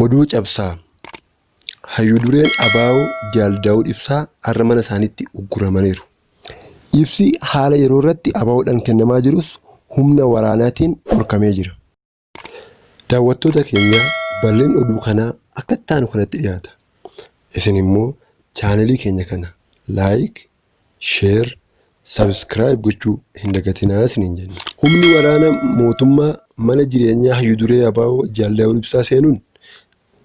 Oduu cabsaa. Hayyuu-dureen ABO Jaal Daawud Ibsaa har'a mana isaaniitti ugguramaniiru. Ibsi haala yeroo irratti ABOdhaan kennamaa jirus humna waraanaatiin dhorkamee jira. Daawwattoota keenya bal'inni oduu kanaa akka itti aanu kanatti dhiyaata. Isin immoo chaanelii keenya kana like, share, subscribe gochuu hin dagatinaa isiniin jenna. Humni waraana mootummaa mana jireenyaa hayyu duree ABO Jaal Daawud Ibsaa seenuun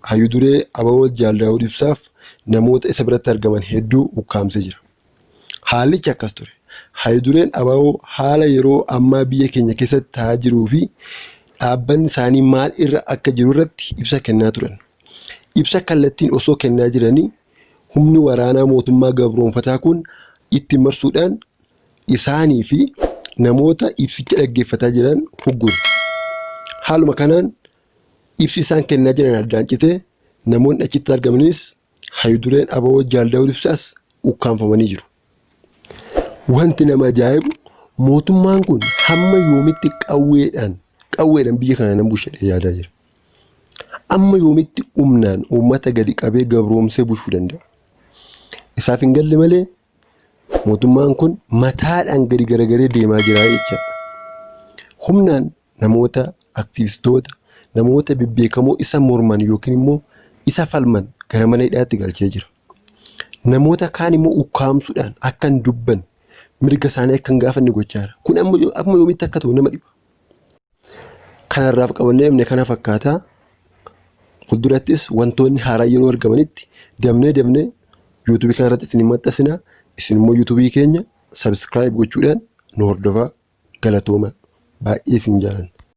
hayyu duree ABO Jaal Daawud Ibsaaf namoota isa biratti argaman hedduu ukkaamsee jira. Haalichi akkas ture. Hayyu dureen ABO haala yeroo ammaa biyya keenya keessatti ta'aa jiruu fi dhaabbanni isaanii maal irra akka jiru irratti ibsa kennaa turan. Ibsa kallattiin osoo kennaa jiranii humni waraanaa mootummaa gabroonfataa kun itti marsuudhaan isaanii fi namoota ibsicha dhaggeeffataa jiran huggure. Haaluma kanaan ibsi isaan kennaa jiran addaan citee namoonni achitti argamanis hayyu dureen ABO Jaal Daawud Ibsaas ukkaamfamanii jiru. Wanti nama ajaa'ibu mootummaan kun hamma yoomitti qawweedhaan qawweedhaan biyya kana nan bulcha jedhee yaadaa jira. Amma yoomitti humnaan uummata gadi qabee gabroomsee bulchuu danda'a? Isaaf hin galle malee mootummaan kun mataadhaan gadi garagaree deemaa jira jechaadha. Humnaan namoota aktivistoota, namoota bebbeekamoo isa morman yookiin immoo isa falman gara mana hidhaatti galchee jira. Namoota kaan immoo ukkaamsuudhaan akka hin dubbanne, mirga isaanii akka hin gaafanne gochaa jira. Kun amma yoomitti akka ta'u nama dhiba. Kanarraaf qabannee dhufne kana fakkaata. Fuuldurattis wantoonni haaraa yeroo argamanitti damnee damnee yuutuubii kanarratti isin maxxansina. Isin immoo yuutuubii keenya sabiskiraayib gochuudhaan nu hordofaa. Galatooma. Baay'ee isin jaalanna.